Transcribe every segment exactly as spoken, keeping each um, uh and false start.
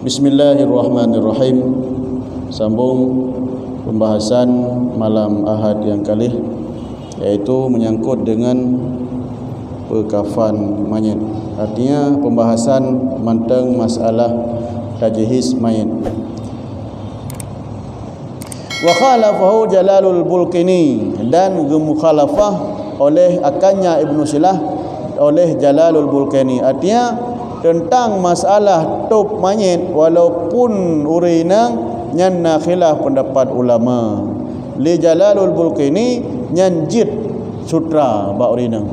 Bismillahirrahmanirrahim. Sambung pembahasan malam Ahad yang kalih, yaitu menyangkut dengan pekafan mayit. Artinya, pembahasan mantong masalah tajhiz mayit. Wa khalafahu Jalalul Bulqini, dan geumukhalafah oleh akannya Ibnu Silah oleh Jalalul Bulqini. Artinya, tentang masalah tôb mayit, walaupun ureuëng inong, nyan na khilaf pendapat ulama. Lé Jalalul Bulqini nyan jeuet sutra bak ureuëng inong.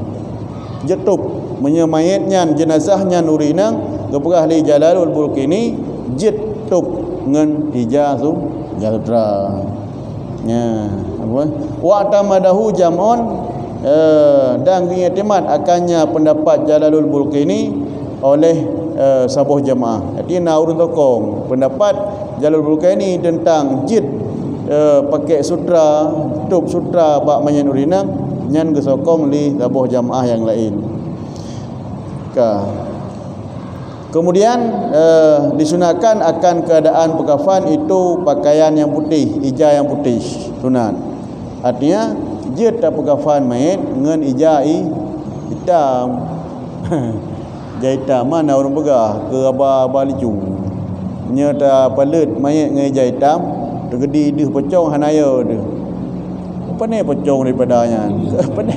Jeuet tôb. Meunyoe mayét nyan, jeunazah nyan ureuëng inong, geupeugah lé Jalalul Bulqini, jeuet tôb ngon ija su-, ija sutra. Nya, apa? Wa'tamadahu jam'un, eh, dan geuiktimat akannya pendapat Jalalul Bulqini oleh, eh, saboh jamaah. Jadi, na ureuëng sokong pendapat Jalalul Bulqini tentang jeuet, eh, pakai sutra, tôb sutra bak mayét ureuëng inong, nyan geusokong lé saboh jamaah nyang laén. Ka. Kemudian, eh, disunatkan akan keadaan pekafan itu pakaian yang putih, ija yang putih, sunat. Artinya, jeuet tapekafan mayét ngon ija i-, itam. Ija itam, mana ureuëng peugah keu haba-haba licu. Nyoe tapaleuet mayét ngon ija itam, teugeudi deuh pocong hana yo deuh. Pane pocong daripada nyan? Pane?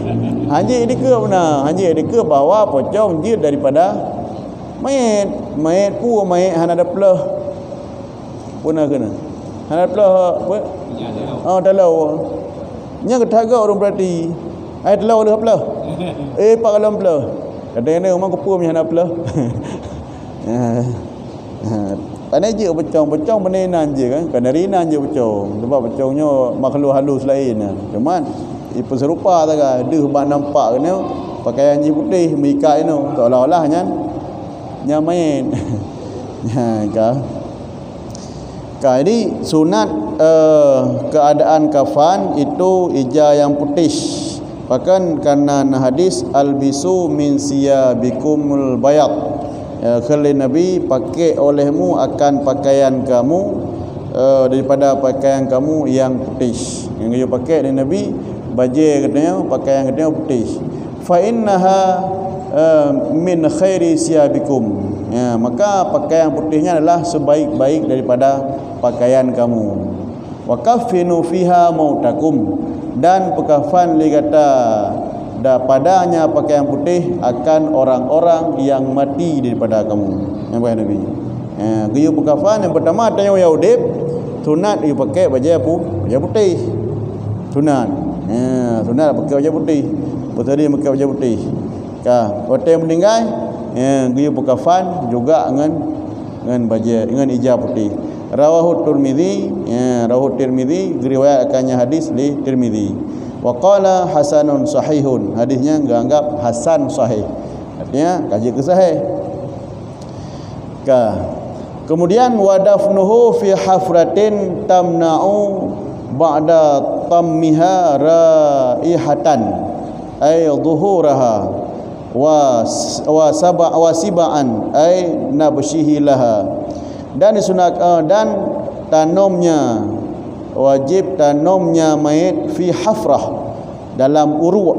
Hanjeuet dikeue beuna, hanjeuet dikeue bahwa pocong jeuet daripada mayét. Mayét peue mayét hana tapeuleuh. Peue na keunan? Hana tapeuleuh, apa? Oh, talo. Nyan geutagok ureuëng peurati. Ai talo leuh peuleuh. Eh, pat kalon peuleuh. Kadang-kadang memang kupeue hana peuleuh. Ha. Ha, pane jeuet pocong, pocong bak inan jeuet kan, kan dari inan jeuet pocong. Sebab pocong nyoe makhluk halus laén. Cuman, ipeuserupa sagai, deuh bak nampak keunoe, pakaian jih putéh, meuikat inoe, seolah-olah nyan, nyan mayét. Nyan ka. Ka, jadi sunat, eh, keadaan kafan itu ija yang putéh. Pakon, karena na hadis, "Albisu min siyabikumul bayad." Ya, kheun lé Nabi, "Pakai olehmu akan pakaian kamu, eh, daripada pakaian kamu yang putih." Nyang geuyue pakai lé Nabi, bajée geutanyoe, pakaian geutanyoe putih. "Fa innaha, eh, min khairi siyabikum." Ya, maka pakaian putih nyan adalah sebaik-baik daripada pakaian kamu. "Wa kaffinu fiha mautakum," dan peukafan lé gata da-, padanya pakaian putéh akan orang-orang yang mati daripada kamu. Nyang peugah Nabi. Eh, geuyue peukafan nyang pertama tanyoe nyang udeb, sunat geuyue pakai bajée pu-, bajée putéh. Sunat. Eh, sunat pakai bajée putéh. Beutôi pakai bajée putéh. Ka, watée meuninggai, eh, geuyue peukafan juga ngon, ngon bajée, ngon ija putéh. Rawahu Tirmizi, ya, rawahu Tirmizi, geuriwayatkannya hadis lé Tirmizi. Wa qala hasanun sahihun, hadis nyan geuanggap hasan sahih. Artinya, ka jeuet keu sahih. Ka. Kemudian, "Wa dafnuhu fi hafratin tamna'u ba'da tammiha raihatan, ay zuhuraha, wa s-, wa saba-, wa siba'an, ay nabshihi laha." Dan disunat, eh, dan tanomnya, wajib tanomnya mayét fi hafrah, dalam uruek.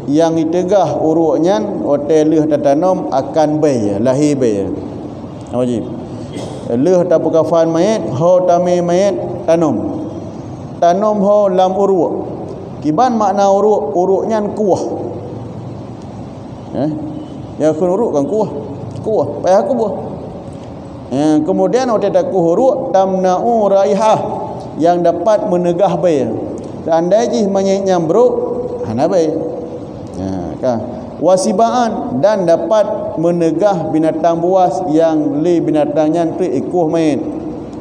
Nyang iteugah uruek nyan watée lheueh tatanom akan bée, lahé bée. Wajib. Lheueh tapeukafan mayét, ho tamé mayét, tanom. Tanom ho lam uruek. Kiban makna uruek? Uruek nyan kueh. Eh? Nyang kheun uruek kan kueh. Kueh, payah kueh. Eh, kemudian watée takueh uruek, tamna'u raihah, nyang dapat meuneugah bée. Seandai jih mayét nyan brok, hana bée. Ha, ka. Wa siba'an, dan dapat meuneugah binatang buas nyang lé binatang nyan treuk ikueh mayét.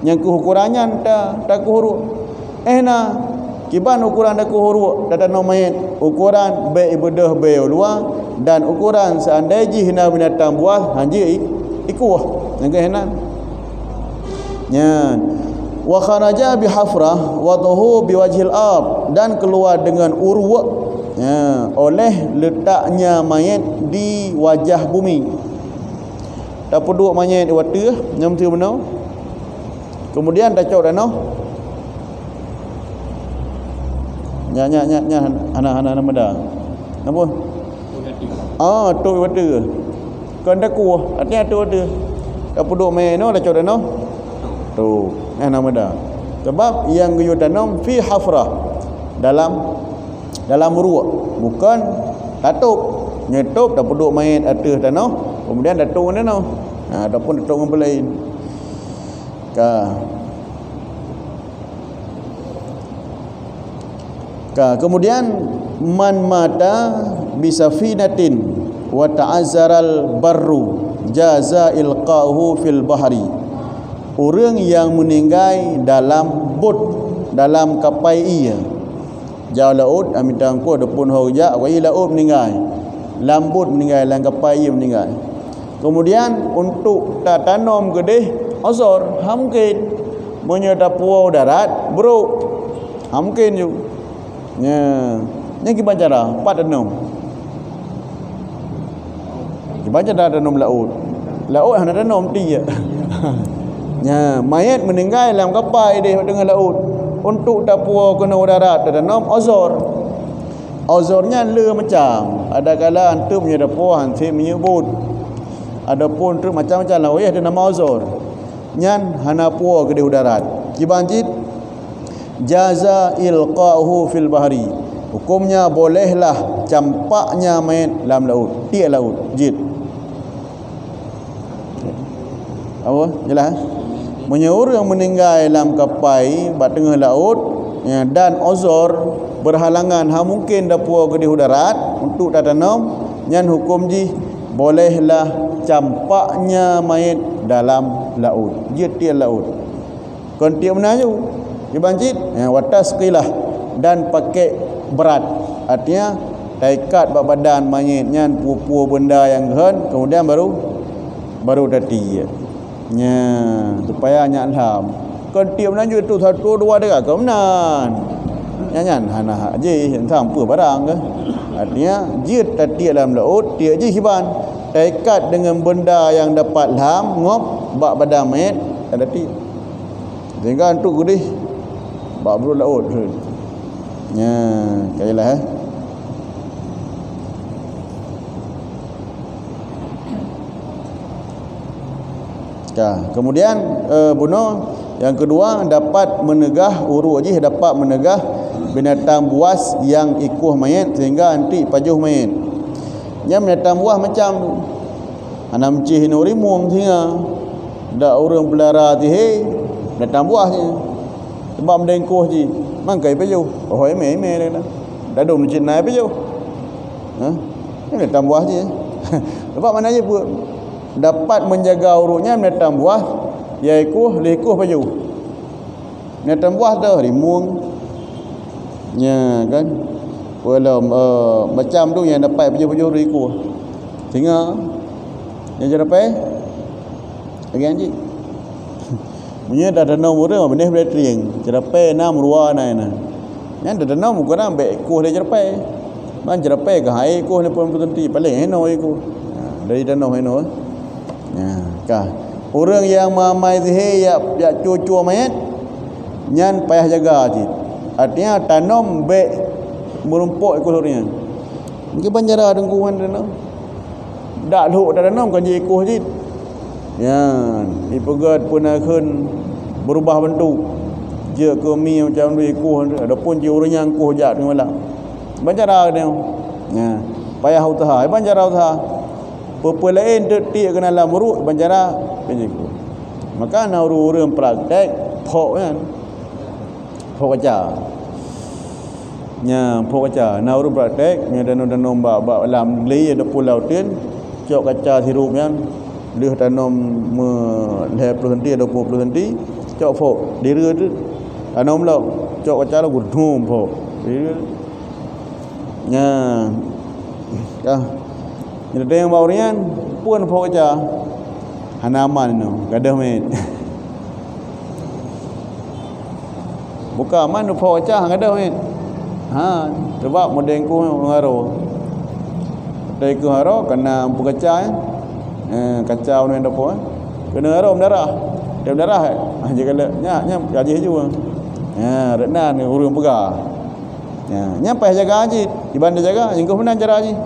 Nyang keuh ukoran nyan ta-, takueh uruek. Eh na, kiban ukoran takueh uruek tatanom mayét, ukoran bék ibeudôh bée u luwa, dan ukoran seandai jih na binatang buas hanjeuet i-, ikueh. Nyang keuh na. Nyan. Wa kharaja bi hafrah wa dhuhu bi wajhil ard, dan keluar dengan uruek, ya, oleh letaknya mayét di wajah bumi. Tapeuduek mayét di wateuh, nyan meusti bunoe. Kemudian tacok tanoh. Nyan, nyan, nyan, nyan hana, hana, hana meuda. Napa? Ah, tôp wateue. Kon takueh, artinya tôp wateue. Tapeuduek manyét nyoe tacok tanoh. Tôp. Nyan hana meuda. Sebab nyang geuyue tanom fi hafrah. Dalam, dalam uruek. Bukan tatôp. Nyoe tôp tapeuduek manyét ateueh tanoh, kemudian tatôp ngon tanoh. Ha, ataupun tatôp ngon peulaén. Ka. Ka, kemudian, "Man mata bisafinatin wa ta'azzaral barru jaza ilqa'uhu fil bahri." Ureuëng nyang meuninggai dalam bot, dalam kapai ié. Jauh laôt, amita ngko deupon ho geujak, wai laôt meuninggai. Lam bot meuninggai, lam kapai ié meuninggai. Kemudian, untuk tatanom keudeh, uzur, hana mungkin. Meunyoe tapuwoe darat, brok. Hana mungkin ju. Nya, nyan kiban cara, pat tanom. Kiban cara tanom laôt. Laôt hana tanom tiek. Nya, manyét meuninggai lam kapai deh teungoh laôt. Untuk tapuwoe keunoe darat tatanom uzur. Uzur nyan le macam. Adakala anteuk meunyoe tapuwoe hanse meunyoe bot. Adapun treuk macam-macam lah, oh ya, ada nama uzur. Nyan hana puwoe keudeh u darat. Kiban cit, jaza ilqa'uhu fil bahri. Hukumnya bolehlah campaknya manyét lam laôt, tiek laôt, jeuet. Apa? Jelas? Meunyoe ureuëng meuninggai lam kapai bak teungoh laôt, ya, dan uzur berhalangan, hana mungkin tapuwoe keudeh u darat untuk tatanom, nyan hukum jih bolehlah campaknya manyét dalam laôt, jeuet tiek laôt. Kon tiek meunan ju, kiban cit, ya, wa tasqilah, dan pakai berat. Artinya, taikat bak badan manyét nyan peue-peue benda nyang geuhon, kemudian baru, baru tatiek. Nya, supaya nyak lham. Kon tiek meunan ju tu satu dua tiga, kon meunan. Nyan, nyan hana hak jih, sampoe barang ke. Artinya, jeuet tatiek lam laôt, tiek jih kiban. Taikat dengan benda yang dapat lham, ngop, bak badan manyét, dan tatiek. Sehingga untuk gudih bak brok laôt. Nya, ka jelas, eh. Ka. Kemudian, eh, bunoe yang kedua, dapat meunegah, uruek jih dapat meunegah binatang buas nyang ikueh manyét sehingga anti pajoh manyét. Nyan binatang buas macam tu. Hana meucih inoe rimueng singa. Dak ureuëng peulara tihé, datang buah je. Sebab meudengkoh jih, mangkai pajoh. Oh, imé-imé dia kena. Dadum cit nai pajoh. Ha? Ini datang buah je. Sebab mana je pun dapat menjaga urutnya datang buah, ya ikuh, leh ikuh pajoh. Binatang buas tu, rimueng. Nya kan. Peue lom, eh, macam tu nyang dapat pajoh-pajoh ri ikuh. Singa. Nyang ceurapai. Lagi anjing. Meunyoe dah tanom ureueng, beuneh beulatring. Ceurapai na, meurua na, na. Nyan dah tanom ukeran bèk ikuh lé ceurapai. Ban ceurapai ka hai ikuh lé peuet ploh senti, paléng hinoe ikuh. Ha, dari tanom hinoe. Nah, ka. Ureueng nyang meuamai sihé jak, jak cue-cue manyét, nyan payah jaga cit. Artinya, tanom bèk meurumpok ikoh ureueng nyan. Mungkin ban cara teungku han tanom. Dak lhok tanom kan jih ikoh cit. Nyan, ipeugöt peunaheun beurubah beuntuk. Jeuet keu mi macam tu ikoh, adapun jih ureueng nyan koh jak teungoh malam. Ban cara geutanyoe. Nah, payah useuha. Ban cara useuha. Peue-peue laén teuk tiek keunan lam uruek, ban cara keu nyan. Maka na ureueng-ureueng praktek phok nyan. Phok kaca. Nya, phok kaca. Na ureueng praktek, nya tanom-tanom bak, bak lam glé ataupun lam uteuen, cok kaca sirup nyan, lheueh tanom me-, lhèe ploh senti atau dua ploh senti, cok phok. Dira tu tanom lom, cok kaca lom, geuthom phok. Dira. Nya. Ka. Nyeudeng bak ureueng nyan, pun phok kaca. Hana aman nyoe, gadôh manyét. Buka aman phok kaca, gadôh manyét. Ha, sebab meudeng ku ngon aro. Teuka aro, kana ampu kaca, eh, kaca ureueng nyan dapo, eh. Keuneuk aro meudarah. Dia meudarah, eh. Ah, jeuet galak. Nyan, nyan gaji jih. Ha, rot nan ureueng peugah. Ha, nyan paih jaga jih. Iban jaga, nyang keuh meunan cara jih.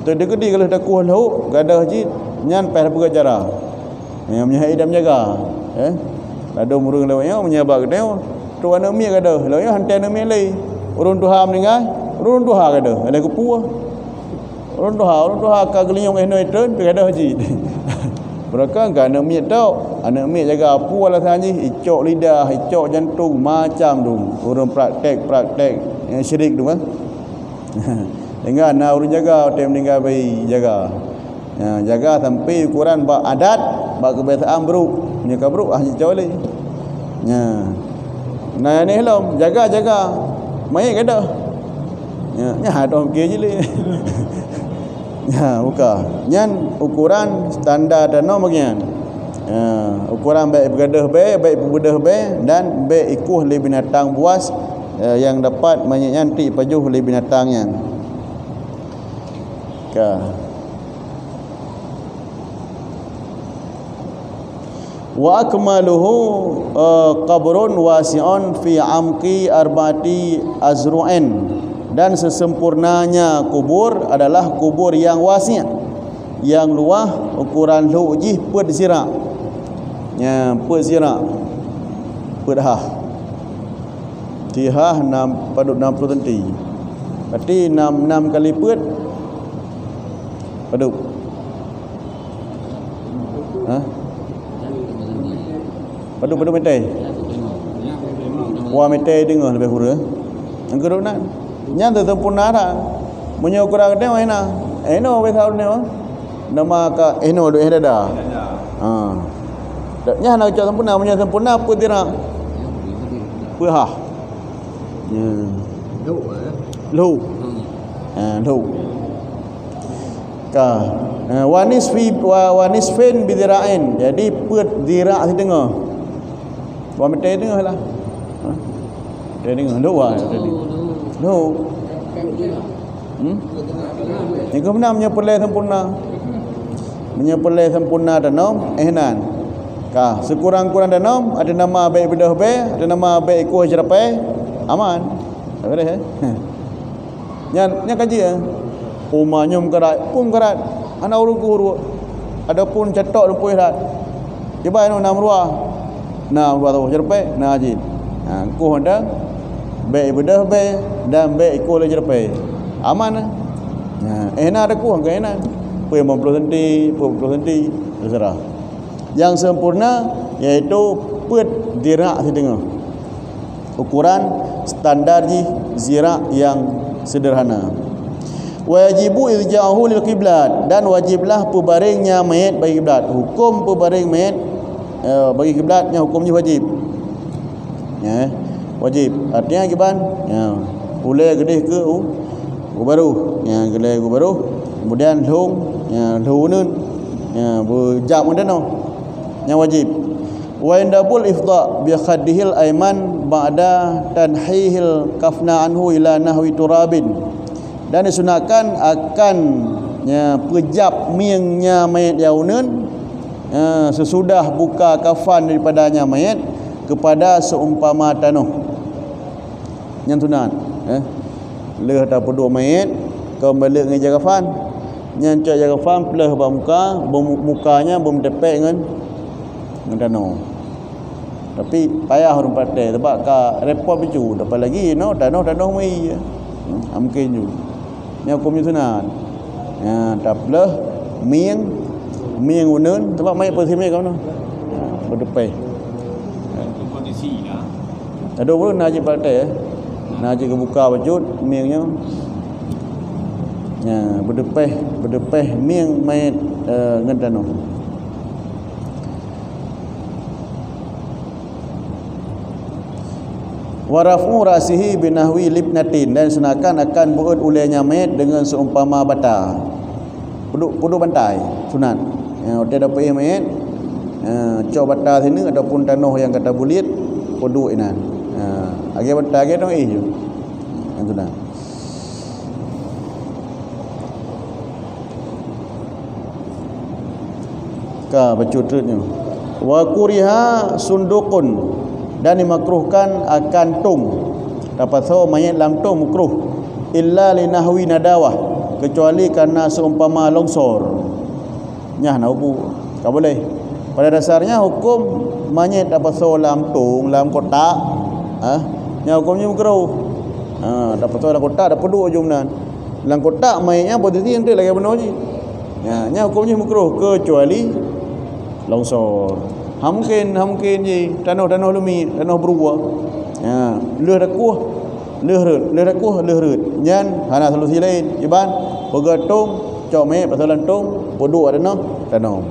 Teudeuk di galeh takuh lhok, gadoh jih, nyan paih peugah cara. Ya, meunyoe idam jaga, eh. Ladom ureueng lewat nyoe, meunyoe bak geutanyoe, trok aneuk miet gadoh, lewat nyoe hantai aneuk miet lé. Ureueng tuha meuninggai, ureueng tuha gadoh, lé keupue. Ureueng tuha, ureueng tuha ka geulinyueng eh noe treun, pi gadoh jih. Beureukat keu aneuk miet tok, aneuk miet jaga peue alasan jih, icok lidah, icok jantong, macam tu. Ureueng praktek-praktek, eh, syirik tu kan. Sehingga na ureueng jaga, watèe meuninggai bayi jaga. Ya, jaga sampai ukuran bak adat, bak kebiasaan brôk. Meunyoe ka brôk, ah, jicok lé. Ya. Nah, nyan lom, jaga, jaga. Manyét gadoh. Ya, nyan hana teupiké jih lé. Ya, buka. Nyan ukuran standar tanoh bagi nyan. Ya, ukuran bèk peugadoh bèe, bèk peubeudoh bèe, dan bèk ikueh lé binatang buas, eh, nyang dapat manyét nyan tiek pajoh lé binatang nyan. Ka. Wa akmaluhu, eh, qabrun wasi'un fi amqi arba'ati azru'in. Dan sesempurnanya kubur adalah kubur yang wasi', yang luah, ukuran lhok jih peuet zira'. Ya, peuet zira'. Peuet hah. Tihah nam, padub nam ploh senti. Berarti nam, nam kali peuet, padub? Ha? Padub, padub meter? Dua meter teungoh lebih kurang. Nyang keudua nan. Nyan tu sempurna dah. Meunyoe kurang geutanyoe, eh, na. Eh, no, biasa ureueng nyoe. Nama ka, eh, no, duek eh, dada. Ha. Nyan hana geucok sempurna, meunyoe sempurna, peuet zira'. Peuet hah. Ya. Lhok. Ha, lhok. Ka. Eh, wa nisfi, wa, wa nisfin bi zira'in. Jadi, peuet zira' siteungoh. Wa meter teungoh lah. Ha? Meter teungoh. Lhok, wa, tadi. Lhok. Hmm? Nyang keuh meunan meunyoe peureulèe sempurna. Meunyoe peureulèe sempurna danom, eh, nan. Ka, sikurang-kurang danom, ada nama bèk beudôh bèe, ada nama bèk ikueh ceurapée, aman. Tak boleh, eh? Nyan, nyan ka jeuet, eh? Uma nyoe meukarat, peue meukarat? Hana ureueng kuruek. Adapun catok lumpui that. Kiban nyoe na meurua. Na meurua tawoe ceurapée, na jih. Ha, kueh mantong, bèk beudôh bèe dan bèk ikueh lé ceurapée. Aman, eh? Ha, eh, na ada kueh keu eh na. Peuet limong ploh senti, peuet ploh senti, terserah. Yang sempurna, yaitu peuet zira' siteungoh. Ukuran standar jih zira' yang sederhana. Wa yajibu irja'uhu lil qiblat, dan wajiblah peubaréng nya manyét bagi kiblat. Huköm peubaréng manyét, eh, bagi kiblat nyan huköm jih wajib. Ya, wajib. Artinya kiban? Ya. Ulèe geudeh keu u, u barôh. Ya, geulèe u barôh. Kemudian lhong, ya, lhong uneun. Ya, beujab ngon tanoh. Nyan wajib. Wa yundabul ifdha bi khaddihil aiman ba'da tanhihil kafna anhu ila nahwi turabin. Dan disunatkan akan, ya, peujab mieng nya manyét nyang uneun, ya, sesudah buka kafan daripada nya manyét kepada seumpama tanoh. Nyan sunat, eh. Lheueh tapeuduek manyét, kon balek ngon ija kafan. Nyan cok ija kafan pleuh bak muka, beu-, muka nyan beumeuteupat ngon, ngon tanoh. Tapi payah ureueng patéh, sabab ka repot bacut, apalagi inoe tanoh-tanoh mui. Hmm, mungken ju. Nyan huköm sunat. Ya, tapleuh mieng, mieng uneun, sabab manyét peusi mieng ka meunoe. Ya, beuteupat. Kondisi dah. Adoe ureueng na jih praktek, eh. Na jih geubuka bacut mieng nyoe. Ya, beudeupaih, beudeupaih mieng manyét, eh, ngon tanoh. Wa raf'u ra'sihi binahwi libnatin, dan sunatkan akan beuet ulèe nya manyét deungon seumpama bata. Peuduek, peuduek bantai, sunat. Ya, watèe tapeuéh manyét, ya, cok bata sineuk ataupun tanoh nyang ka tabuliet, peuduek inan. Ya, lagèe bata, lagèe tanoh éh ju. Nyan sunat. Ka bacut treuk nyoe. Wa kuriha sunduqun, dan dimakruhkan akan tong. Tapasoe manyét lam tong makruh. Illa li nahwi nadawah, kecuali karena seumpama longsor. Nyan na ubu, ka boleh. Pada dasarnya hukum manyét tapasoe lam tong, lam kotak, ha? Nyan hukum jih makruh. Ha, tapasoe lam kotak, tapeuduek ujong nan. Lam kotak manyét nyan posisi enteuk lagèe bunoe jih. Ya, nyan hukum jih makruh kecuali longsor. Ha mungken, ha mungken jih tanoh-tanoh leumiek, tanoh beurua. Ya, lheueh takueh, lheueh rhöt, lheueh takueh, lheueh rhöt. Nyan hana solusi laén. Iban peugöt tong, cok manyét pasoe lam tong, peuduek tanoh, tanoh.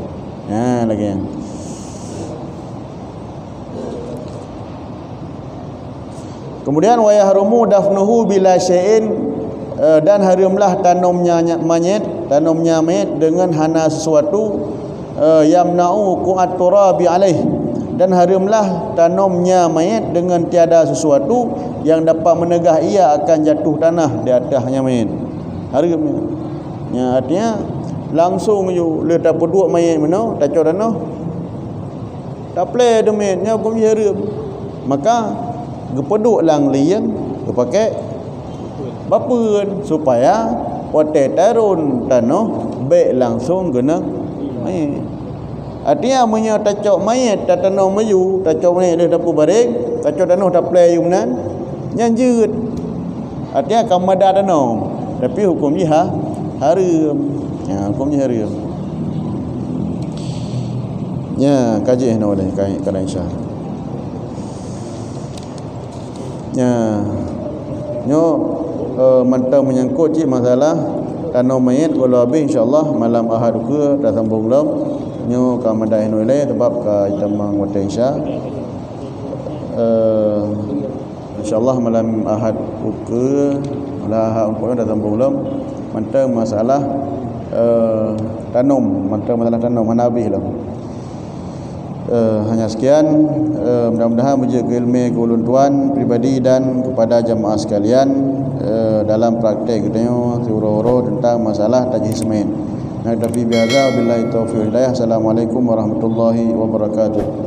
Ha, lagèe nyan. Kemudian, wa yahrumu dafnuhu bila syai'in, eh, dan hareuemlah tanomnya nya-, manyét, tanomnya manyét dengan hana sesuatu, eh, yamna'u wuqu'at turabi alaih, dan hareuemlah tanomnya manyét dengan tiada sesuatu yang dapat mencegah ia akan jatuh tanah di atasnya manyét. Hareuem. Nya, artinya, langsung ju lheueh tapeuduek manyét meunoe, tacok tanoh, taplè di manyét, nyan huköm jih hareuem. Maka geupeuduek lam lieng, geupaké bapeuen, supaya watèe tarôn tanoh bèk langsong keuneuk manyét. Artinya, meunyoe tacok manyét, tatanoh manyét, tacok manyét lheueh tapeubareng, tacok tanoh taplè lam manyét, nyan jeuet. Artinya ka mada tanoh, tapi huköm jih ha-, hareuem. Ya, huköm jih hareuem. Ya, ka jih nyoe lé, ka, ka insya. Ya. Nyoe, eh, mantong meunyangkot cit masalah tanom manyét, kalau habéh insya Allah malam Ahad ukeue tasambong lom. Nyoe ka mada nyoe lé sabab ka itamong watèe Isya. Eh, Insya Allah malam Ahad ukeue, malam Ahad ukeue dah sambung lom. Mantong masalah, eh, tanom, mantong masalah tanom hana habéh lom. Eh, hanya sekian, eh, mudah-mudahan beujeuet keu ileumèe keu ulôn tuan pribadi dan kepada jamaah sekalian, eh, dalam praktek geutanyoe siuroe-uroe tentang masalah tajhiz manyét. Naktafi bihadza, wabillahi taufiq wal hidayah. Assalamualaikum warahmatullahi wabarakatuh.